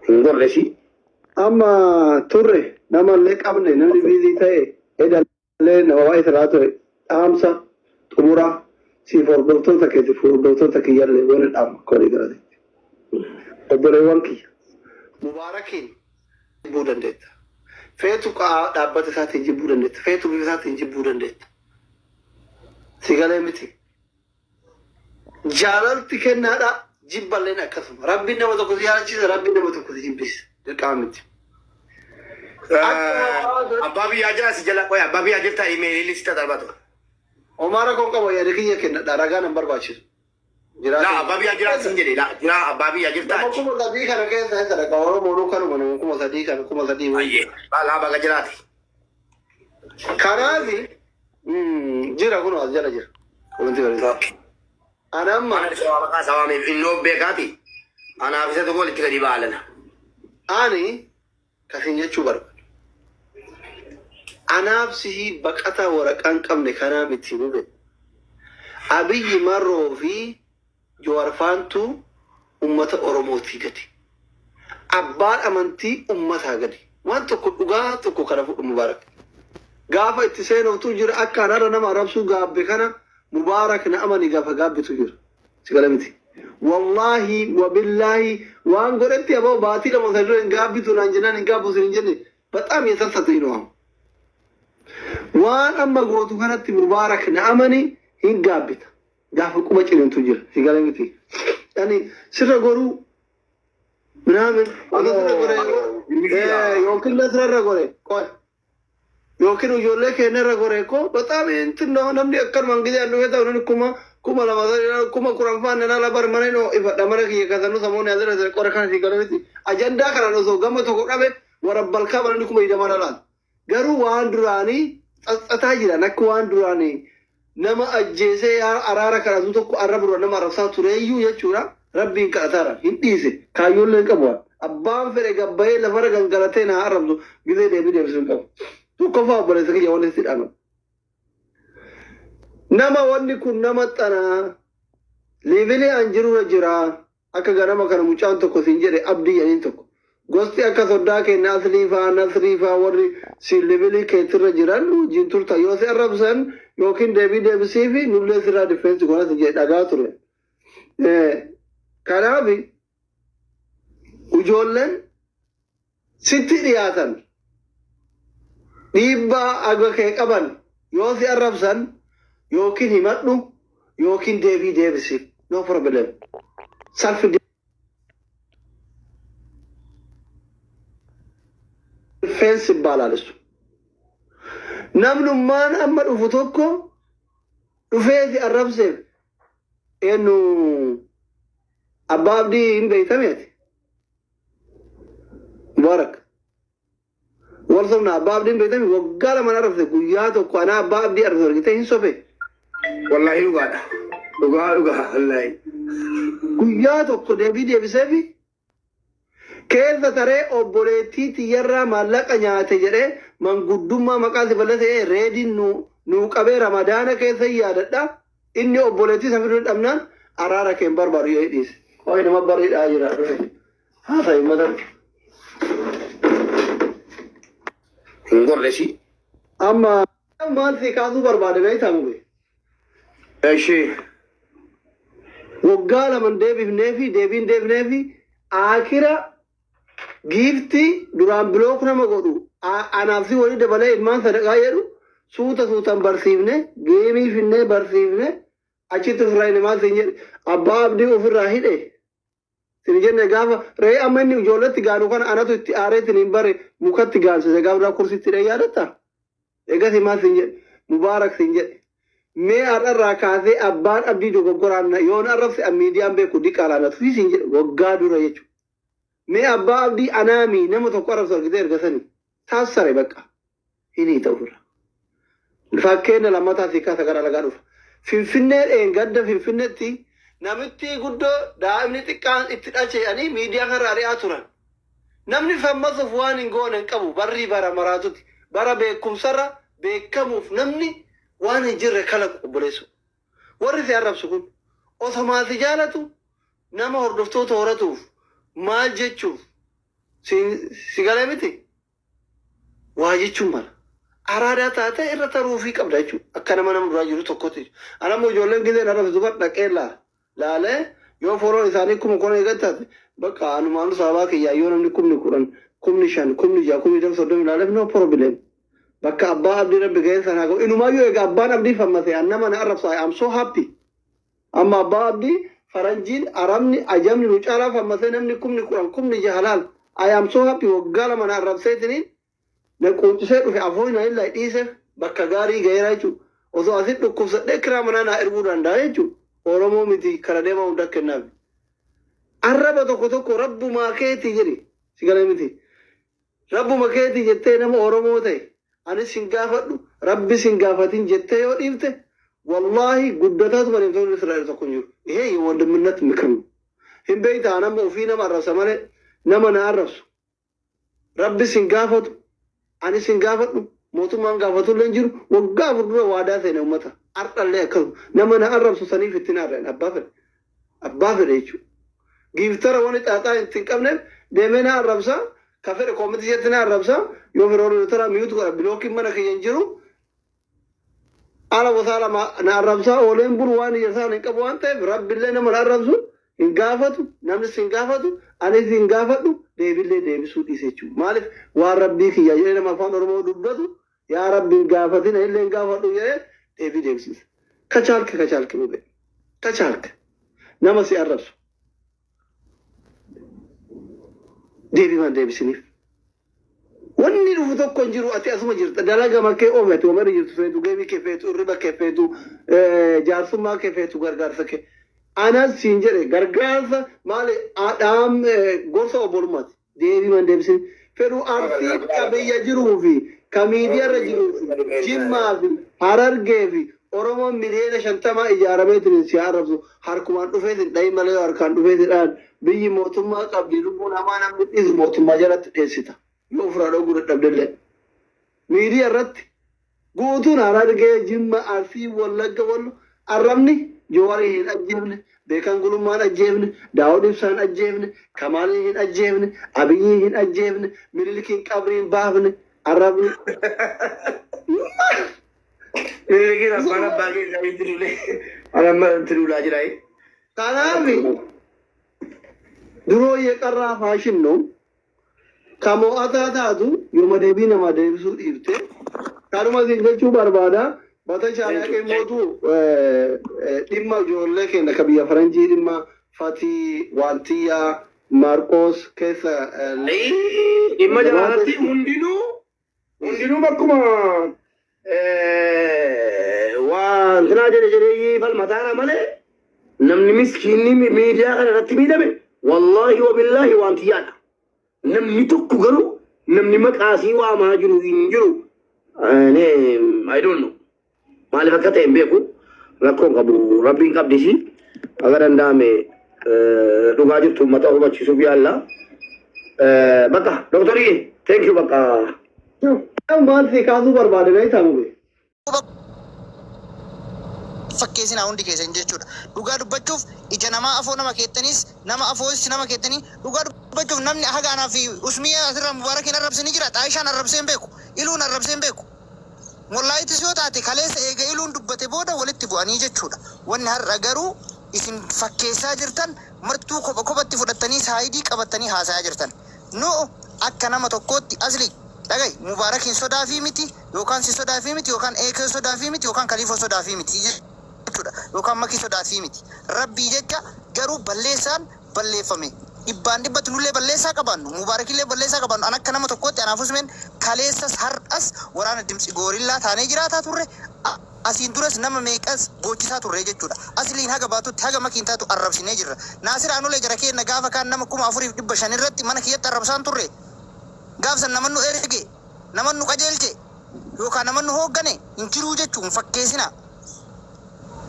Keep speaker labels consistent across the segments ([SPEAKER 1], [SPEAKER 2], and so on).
[SPEAKER 1] Hin gorre si.
[SPEAKER 2] Amma turre namallee qabne namni busy ta'e edallee nama baay'ee irraa ture dhaamsa xumuraa siif hordoftoota keetiif hordoftoota kiyyallee wani dhaama akka walii galateetti. Obboleewwan kiyya. Mubaarakiin jibbuu dandeetta. Feetu dhaabbata isaatiin jibbuu dandeetta. Feetu bifa isaatiin jibbuu dandeetta. Si galee miti. Jaalalti kennaadha. Jibballeen akkasuma. Rabbiin nama tokko si jaalachiisa, Rabbiin nama tokko si jibbisiisa. Dirqama miti. Akka hawaasa
[SPEAKER 1] Abbaa biyyaa jira si jala qoy abbaa biyyaa jirta imeelii sitti darbatu.
[SPEAKER 2] Homaa rakkoon qabu yaada kiyya kennadha. Ragaa nan barbaachisu.
[SPEAKER 1] Laa
[SPEAKER 2] Jiraata.
[SPEAKER 1] abbaa biyyaa jira sin jedhe laa jira abbaa biyyaa jirta
[SPEAKER 2] Nama
[SPEAKER 1] achi.
[SPEAKER 2] 3000 kana keessa isa dhaqa. Oromoonuu kanuma nama 3000 kana 3000 wayii.
[SPEAKER 1] Ayyee laa baga jiraate.
[SPEAKER 2] Kanaafi jira kun as jala jira. Wanti barreessa.
[SPEAKER 1] Okay.
[SPEAKER 2] Ana amma
[SPEAKER 1] Ana isa waa maqaa isaa waamee innoo beekaati. Anaaf isa tokko walitti gadi baalana.
[SPEAKER 2] Ani kasin jechuu barbaadu. Anaaf sihii baqataa waraqaa hin qabne kanaa miti mube. Abiyyi Marroo fi Jawar faantu ummata Oromootii gadi. Abbaan amantii ummataa gadi. Waan tokko dhugaa tokko kana fudhu Mubaarak. Gaafa itti seenoftuu jira akka anarra nama arrabsuu gaabbe kana Mubaarak na amani gaafa gaabbitu jira. Si gala miti. Wallaahi wabillaahi waan godhetti aboo baatii lama sadii dura hin gaabbitu naan jennaan hin gaabbu sin hin jenne baxaam yesassate ነው አሁን. Waan amma gootu kanatti Mubaarak na amani hin gaabbita. Gaafa quba ciniintu jira. Si gala miti. Yani sirra goruu ምናምን osoo sirra gore yookiin nasrarra gore qoy yookiin ijoollee keenyarra gore ko በጣም እንትን ነው namni akkanumaan gisee an dhufe ta'u namni 2000 10,000 faan nan ala bar mana inoo ifadha mana kiyya kasanuu samoonni asirra jira qora kana si gala miti ajandaa kanaan osoo gama tokko qabe warra balkaa mana 20,000 laala garuu waan duraanii tsatsataa jiran akka waan duraanii nama ajjeesee araara kadhatu tokko arraba dura nama arrabsaa tureeyyuu jechuudha. Rabbiin kadhataara hin dhiise kaayyoollee hin qabu waan. Abbaan fedhe gabbayee lafarra gangalatee na arrabsu gizee deebii deebisuu hin qabu. Tokkoffaa obboleessa kiyya wanni sitti dhaama. Nama wanni kun nama xanaa level an jirurra jira akka ganama kana mucaan tokko siin jedhe abdii jedhaniin tokko. Gosti akka soddaa keenya aslii faa nasrii faa warri si level keetirra jiran wajjin turta yoo si arrabsan yookiin deebii deebisii fi nullee sirraa defense godhas jedhe dhagaa ture. Kanaaf ijoolleen sitti dhiyaatan dhiibbaa aga kee qaban yoo si arrabsan yookiin himadhu yookiin deebii deebisiif no problem. Self defense ይባላል እሱ። Namnummaan amma dhufu tokko dhufee si arrabseef eenyu abbaa abdii hin beeytameeti. Mubarak. Wal sobna abbaa abdii hin beeytame waggaa lama arrabse guyyaa tokko anaa abbaa abdii arrabse argitee hin sobe.
[SPEAKER 1] Wallaahi dhugaadha. Dhugaa dhugaa wallaahi.
[SPEAKER 2] Guyyaa tokko deebii deebiseefi keessa taree obboleettii tiyyarraa maallaqa nyaate jedhee manguddummaa maqaa si balleesse reediin nu nuu qabee ramadaana keessa yaadadha. Inni obboleettii isa fiduu dhabnaan araara kee hin barbaadu yoo dhiise. Qo'i nama bariidhaa jira dhufe. Haa ta'e mata.
[SPEAKER 1] Hin gorre si.
[SPEAKER 2] Amma maal si kaasuu barbaade beektaa mube?
[SPEAKER 1] Eshi.
[SPEAKER 2] Waggaa lama hin deebifnee fi deebiin deebifnee fi akira giiftii duraan block nama godhu anaaf si walii dabalee ilmaan sadaqaa jedhu suuta suutan barsiifne game finnee barsiifne achitti ofirraa hin maal siin jedhe abbaa abdii ofirraa hidhe sin jenne gaafa re'ee amma inni ijoolletti gaanu kana anatu itti aareetiin hin bare mukatti gaansise gaafa duraa kursitti hidhee yaadatta eegasi maal siin jedhe mubaarak siin jedhe mee har'arraa kaasee abbaan abdii dogoggoraan yoon arrabse miidiyaan beeku diqaalaa natu siin jedhe waggaa dura jechuudha. Mee abbaa abdii anaamii nama tokko arrabsu argitee erga sanii taassare bakka hin hiita ofirra. Fakkeenya lammataa fi kaasa gara alagaa dhufa. Finfinnee dheengadda Finfinneetti namitti guddoo daa'imni xiqqaan itti dhache'anii miidiyaa kanarra ari'aa turan. Namni fammasuuf waan hin goone hin qabu barrii bara maraatuti. Bara beekumsarra beekamuuf namni waan hin jirre kalaqu obboleessu. Warri si arrabsu kun osomaa si jaalatu nama hordoftoota horatuuf maal jechuuf Si galee miti? Waa jechuun mala. Araadaa taatee irra taruufii qabda jechuudha. Akka nama nama duraa jiru tokkotti. Anammoo ijoolleen gizeen arrabsitu bar dhaqee laalee yoo fooloon isaanii 10,000 eegattaate, bakka anumaanu sababaa kiyyaa yoo namni 10,000, 5,000, 6,000, 30,000 ilaaleef, no problem. Bakka abbaa abdii rabbi ga'ee sanaa ga'u. Inumaayyuu egaa abbaan abdii fammase an nama na arrabsa, I am so happy. Amma abbaa abdii faranjiin, arabni, ajamni nu caalaa fammasee namni 10,000, 6,000 laal. I am so happy. Waggaa 2 na arrabseetiniin na quucisee dhufe, afoo na illaa dhiiseef bakka gaarii ga'eera jechuudha. Osoo asitti dhukkubsadhee kiraa manaa naa erguu danda'a jechuudha. Oromoo miti kara deemaa hunda kennaaf. Arraba tokko tokko rabbumaa keetii jedhi, si galee miti? Rabbuma keetii jettee nama Oromoo ta'e anis hin gaafadhu, rabbi sin gaafatin jettee yoo dhiifte, wallaahi guddataatu bareeftoonni Israa'el tokko hin jiru. ይሄ የወንድምነት ምክር ነው። Hin beektaa, nama ofii nama arrabsa malee nama na arrabsu. Rabbi sin gaafatu, anis hin gaafadhu, mootummaan gaafatullee hin jiru. Waggaa 4 dura waadaa seene uummata. Ardhallee akkasuma nama na arrabsu saniif ittiin arreen abbaa fedhe. Abbaa fedhe jechuudha. Giiftara wani xaaxaa itti hin qabneef deemee na arrabsa. Ka fedhe koomitii isheetti na arrabsa. Yoo fedhe warri tara mute godha, blockiin mana kiyya hin jiru. Ala gosaa lama na arrabsaa ooleen bulu waan ija hin qabu waan ta'eef, rabbillee nama na arrabsu hin gaafatu, namnis hin gaafatu, anis hin gaafadhu, deebillee deebisuu dhiise jechuudha. Maaliif? Waan rabbii kiyya jedhee nama afaan Oromoo dubbatu yaa rabbi hin gaafatin, illee hin gaafadhu jedhee deebii deebisiisa. ከቻልክ ከቻልክ mube ከቻልክ nama si arrabsu deebii maan deebisiniif. Wanni dhufu tokko hin jiru, ati asuma jirta, dalaga makkee oomete wamari jirtu, feetu geemii kee, feetu irriba kee, feetu jaarsummaa kee, feetu gargaarsa kee. Anas siin jedhe, gargaarsa maali dhaam gorsa obbolummaati. Deebii maan deebisin fedhu Arsii qabiyya jiruu fi ka miidiyaarra jiruu fi Jimmaa fi Harargee fi Oromoon miliyoona 50 ijaarameetiin si arrabsu harkumaan dhufeetiin dhahi malee, yoo harkaan dhufeetiin dhahan, biyyi mootummaa qabdi, lubbuu namaa namni dhiisu mootummaa jalatti dheessita. Yoo ofirraa dhowwuu dadhabdellee. Miidiyaa irratti guutuun Harargee, Jimma, Arsii, Wallagga, Wallo arrabni Jawaarii hin ajjeefne, Beekan Gulummaan ajjeefne, Daawud Ibsaan ajjeefne, Kamaalii hin ajjeefne, Abiyyi hin ajjeefne, Minilikiin qabrii hin baafne arrabni.
[SPEAKER 1] Minilikiin abbaan abbaa keessaa itti duulee anamma itti duulaa jira.
[SPEAKER 2] Kanaaf duroo የቀራ ፋሽን ነው። Ka mo'ataa taatu yooma deebii namaa deebisuu dhiifte, kanuma siin jechuu barbaada. በተቻለ mootu dhimma ijoollee keenya ka biyya faranjii, dhimma Fatii, Waantiyyaa, Maarqoos keessa
[SPEAKER 1] Dhimma jalaatti hundinuu bakkuma waan tinaa jedhe jedhee falmataara malee, namni miskiinni miidiyaa kana irratti miidhame wallaahi wabillaahi waantiyyaadha. Namni tokko garuu namni maqaasii waamaa jiru hin jiru. I don't know. Maaliif akka ta'e hin beeku. Rakkoon qabu, rabbiin qabdisi. Akka danda'ame dhugaa jirtu uummata hubachiisuuf yaalla. Bakka doktorii, thank you bakka.
[SPEAKER 2] Maal si kaasuu barbaade beektaa, mube?
[SPEAKER 3] Fakkeessinaa hundi keessan jechuudha. Dhugaa dubbachuuf ija namaa afoo nama keettanis, nama afoos nama keettanii, dhugaa dubbachuuf namni haga anaa fi Usmiyyaa asirraa Mubaarakiin arrabsanii jira. Xaayishaan arrabsee hin beeku. Iluun arrabsee hin beeku. Mollaayitis yoo taate, kaleessa eega iluun dubbate booda walitti bu'anii jechuudha. Wanni har'a garuu isin fakkeessaa jirtan martuu kopha kophatti fudhattanii saayidii qabattanii haasayaa jirtan. Nu akka nama tokkootti, asli dhaga'i, Mubaarakiin sodaafii miti, yookaan si sodaafii miti, yookaan eekee sodaafii miti, yookaan kaliifoo sodaafii miti jechuudha, yookaan makii sodaafii miti. Rabbii jecha garuu balleessaan balleeffame. Dhibbaan dhibbatti nullee balleessaa qabaannu, Mubaarakillee balleessaa qabaannu, an akka nama tokkootti, anaaf Usmeen kaleessas har'as waraana Dimtsi Goorillaa taanee jiraataa turre, asiin duras nama meeqas boochisaa turre jechuudha. Asliin haga baatutti haga makiin taatu arrabsinee jirra. Naasir Anulee jara keenya gaafa kaan nama 4,500 irratti mana kiyyatti arrabsaan turre. Gaafsan nama nu erge, nama nu qajeelche yookaan nama nu hooggane hin jiruu jechuun fakkeessina.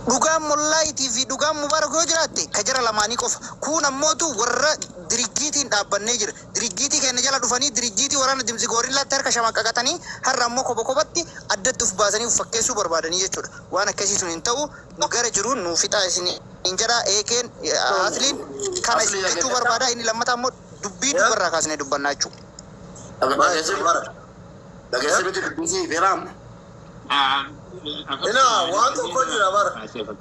[SPEAKER 3] Dhugaan mollaayitii fi dhugaan Mubaarak yoo jiraatte ka jara lamaanii qofa. Kun ammootu warra diriggiitiin dhaabbannee jira. Diriggiitii keenya jala dhufanii diriggiitii waraana Dimtsi Goorillaatti harka shamaqqaqatanii har'a ammoo kopha kophatti addatti uf baasanii uf fakkeessuu barbaadanii jechuudha. Waan akkasii sun hin ta'u, nu gara jiruun nu fixaa isin hin jedha. Eekeen asliin kana isin jechuu barbaada. Inni lammataa immoo Dubbii dubarraa kaasnee dubbannaa jechuudha.
[SPEAKER 1] Dhageesse miti dubbisii feeraam.
[SPEAKER 2] Ina waan tokko jira bara.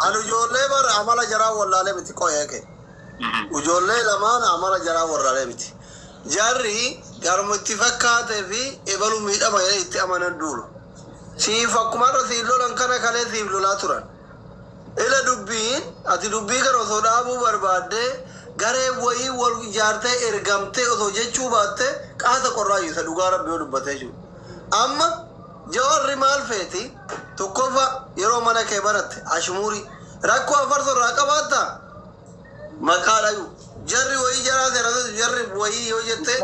[SPEAKER 2] Ani ijoollee bara amala jaraa wallaalee miti qoyee kee. Ijoollee lamaan amala jaraa wallaalee miti. Jarri garuma itti fakkaatee fi ebalu miidhama jedhee itti amanan duulu. Siif akkuma irra siif lolan kana kalee siif lolaa turan. Ila dubbiin ati dubbii kana osoo dhaabuu barbaaddee garee wayii wal ijaartee ergamtee osoo jechuu baatte qaata qorraa isa dhugaa rabbi yoo dubbatee jiru. Amma jawarri maal feeti tokkoffa yeroo mana kee baratte ashmuuri rakkoo afarso irraa qabaatta maqaa dhayu jarri wayii jaraa seeratu jarri wayii yoo jette.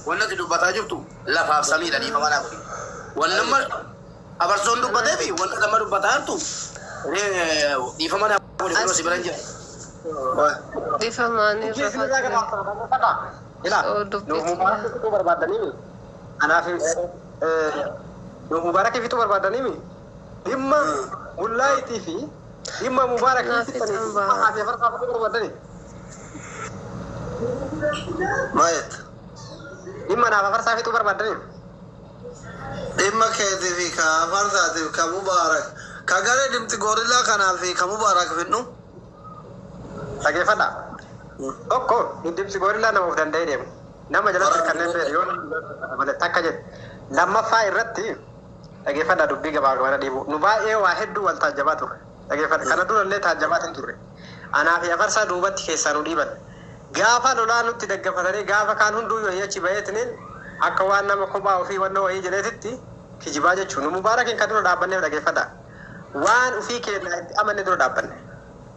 [SPEAKER 1] Wanni ati dubbataa jirtu lafaaf samiidha dhiifama naaf. Wanni amma afarsoon dubbatee fi wanta nama dubbataa jirtu dhiifama naaf godhi kunoo si bira hin jira.
[SPEAKER 4] Dhiifamaan irra
[SPEAKER 5] Ila,
[SPEAKER 4] Oo, dubbii
[SPEAKER 5] nuuf mubaarak fixuu barbaadaniimi. Anaaf nuuf mubaarak fixuu barbaadaniimi. Dhimma mullaayitii fi dhimma mubaarak
[SPEAKER 4] Naaf
[SPEAKER 5] fixanii
[SPEAKER 4] fixan ba'a.
[SPEAKER 5] haasee farsaa fixuu barbaadani.
[SPEAKER 2] Maayet
[SPEAKER 5] Dhimma naaf afarsaa fixuu barbaadani.
[SPEAKER 2] Dhimma keetii fi ka afarsaatiif ka mubaarak ka garee dimti goorillaa kanaa fi ka mubaarak fidnu.
[SPEAKER 5] Dhageeffadha. Tokko dibsi goorillaa nama of danda'ee deemu. Nama jalatti kanneen fe'e yoo malee takka jedhe. Lammaffaa irratti dhageeffadha dubbii gabaa gabana dhiibu. Nu baay'ee waa hedduu wal taajjabaa turre. Dhageeffadha. Kana durallee taajjabaatiin turre. Anaa fi afarsaa duubatti keessaa nu dhiiban. Gaafa lolaa nutti daggafatanii gaafa kaan hunduu yoo achi baheetiniin akka waan nama kophaa ofii wannoo wayii jedheetitti kijibaa jechuun. Nu mubaarakiin kan dura dhaabbanneef dhageeffadha. Waan ofii keenya itti amanne dura dhaabbanne.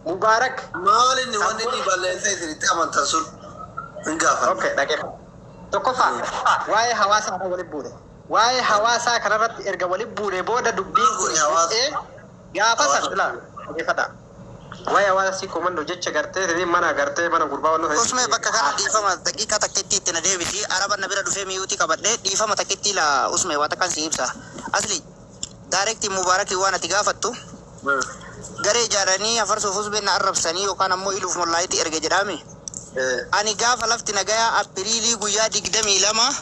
[SPEAKER 5] Mubaarak
[SPEAKER 2] Maal inni wanni inni balleessa isinitti amantan sun hin gaafanne.
[SPEAKER 5] Okay, dhageeffadha. Tokkoffaa waa'ee hawaasaa irra walitti buune. Waa'ee hawaasaa kanarratti erga walitti buune booda dubbiin kun
[SPEAKER 2] Hawaasa.
[SPEAKER 5] dhufee gaafa san ilaa dhageeffadha. Waa'ee hawaasa si komandoo jecha gartee mana gartee mana gurbaa waan
[SPEAKER 3] Usmee bakka kana dhiifama daqiiqaa takkitti itti na deebisi. Araba na bira dhufee miyuutii qabadhee dhiifama takkitti la usmee waa takkaan si ibsa. Asli daareektii mubaarakii waan ati gaafattu garee ijaaranii afarsuuf usbeen na arrabsanii yookaan ammoo iluuf mollaayitti erge jedhaami. Ani gaafa lafti nagayaa Appiriilii guyyaa 22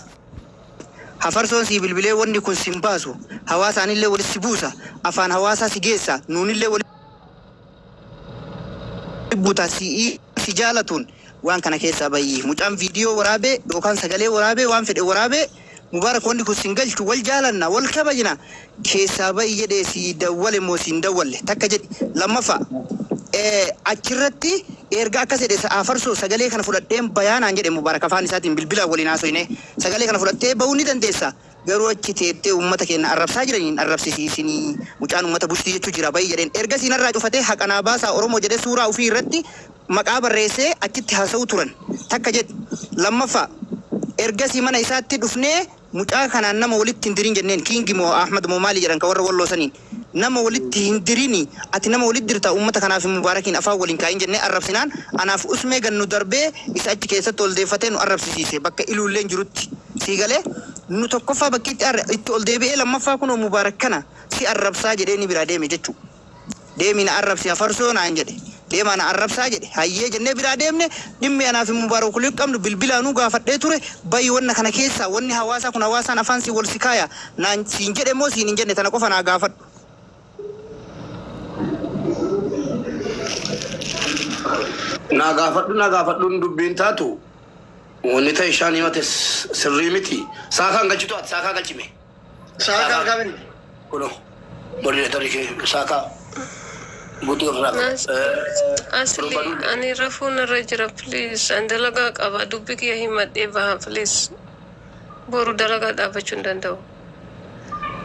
[SPEAKER 3] hafarsoon sii bilbilee wanni kun sin baasu hawaasaanillee walitti si buusa afaan hawaasaa si geessa nuunillee walitti buta si'ii si jaalatuun waan kana keessaa bayyi mucaan viidiyoo waraabee yookaan sagalee waraabee waan fedhe waraabee mubaarak wanni kun sin galchu wal jaalanna wal kabajna keessaa bayyi jedhee si dawwale moo siin dawwalle takka jedhi. Lammaffaa achirratti erga akkas jedhe afarsoo sagalee kana fudhadheen bayaanaan jedhe mubaarak afaan isaatiin bilbilaan waliin haasofne sagalee kana fudhattee bahuu ni dandeessa garuu achi teettee uummata keenya arrabsaa jiraniin arrabsisiisinii mucaan uummata bultii jechuu jira bayi jedheen erga siinarraa cufatee haqanaa baasaa oromoo jedhee suuraa ofii irratti maqaa barreessee achitti haasa'u turan takka jedhe. Lammaffaa ergasii mana isaatti dhufnee mucaa kanaan nama walitti hin dirin jenneen kiingi moo Ahmad moo maali jedhan ka warra walloosaniin nama walitti hin dirini ati nama walitti dirta uummata kanaaf mubaarakiin afaan waliin kaayin jennee arrabsinaan anaaf usmee gannu darbee isa achi keessatti ol deeffatee nu arrabsisiise bakka iluulleen jirutti sii galee nu tokkoffaa bakki itti itti ol deebi'ee lammaffaa kunoo mubaarak kana si arrabsaa jedhee ni biraa deeme jechuudha. Deemi na arrabsi afarsoo naan jedhe deemaa na arrabsaa jedhe hayyee jennee biraa deemne. Dhimmi anaaf mubaarak kulii qabnu bilbilaanuu gaafadhee ture bayi wanna kana keessaa wanni hawaasaa kun hawaasaan afaan si wal si kaaya naan siin jedhe moo siin hin jenne tana qofa naa gaafadhu.
[SPEAKER 1] Naa gaafadhu naa gaafadhuun dubbiin taatu wanni ta'e ishaan himate sirrii miti. Saakaan galchitu ati saakaa galchime.
[SPEAKER 2] Saakaa kamin?
[SPEAKER 1] Kunoo moderatorri kee saakaa guutuu ofirraa qaba.
[SPEAKER 4] Asli ani rafuun irra jira please. An dalagaa qaba dubbi kiyya himadhee baha please. Boru dalagaa dhaabbachuu hin danda'u.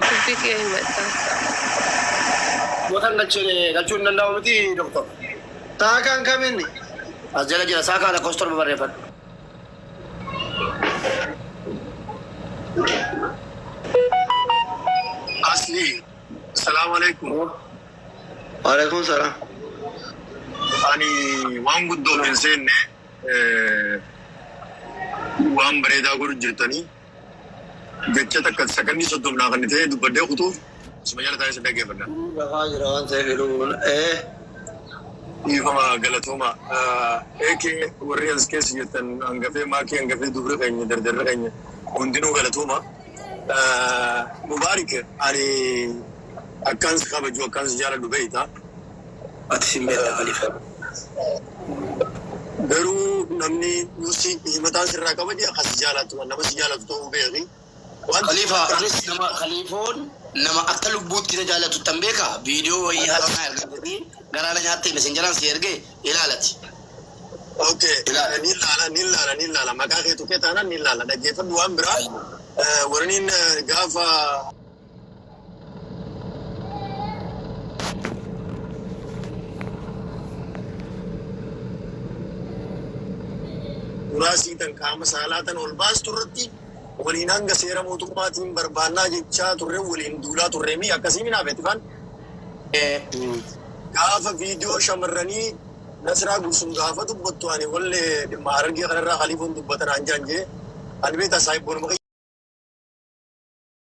[SPEAKER 4] Dubbi kiyya himadha.
[SPEAKER 1] Gootan galchee galchuu hin danda'amu miti doktor.
[SPEAKER 2] Saakaan kaminni?
[SPEAKER 1] As jala jira saakaa lakkoofsa 7 barreeffadhu.
[SPEAKER 6] Asli, salaamu alaikum.
[SPEAKER 2] Waalaikum salaam.
[SPEAKER 6] Ani waan guddoo hin seenne waan bareedaa godhu jirtanii jecha takka sakandii 30 naa kan ta'e dubbadhee kutuuf isuma jala taa'ee si dhaggeeffadha.
[SPEAKER 2] Lafaa jira waan ta'eef iluun.
[SPEAKER 6] Dhiifama galatooma. Eekee warri as keessa jirtan hangafee maakii hangafee dubri keenya dardarri keenya hundinuu galatooma. Mubaarik ani akkaan si kabaju akkaan si jaaladhu beekta.
[SPEAKER 7] Ati sin beekta Khalifa.
[SPEAKER 6] Garuu namni nusi himataan sirraa kabaje akkas si jaalatu nama si jaalatu ta'uu beeki.
[SPEAKER 7] Khalifa anis nama Khalifoon nama akka lubbuutti na jaalatu tan beeka viidiyoo wayii haasa'aa ergatanii garaana nyaattee messengeraan si ergee ilaalati.
[SPEAKER 6] Okay, ni ilaala, ni ilaala, ni ilaala. Maqaa kee tuqee taanaan ni ilaala. Dhaggeeffadhu waan biraa. Warreen gaafa muraasii tan qaama saalaa tan ol baastu irratti waliin hanga seera mootummaatiin barbaannaa jechaa turre waliin duulaa turre mi akkasii minaa beektifaan. Gaafa viidiyoo shamarranii Nasraa Gursum gaafa dubbattu ani wallee dhimma Harargee kanarraa Khalifoon dubbatan aan jaan jee ani beektaa saahiboon.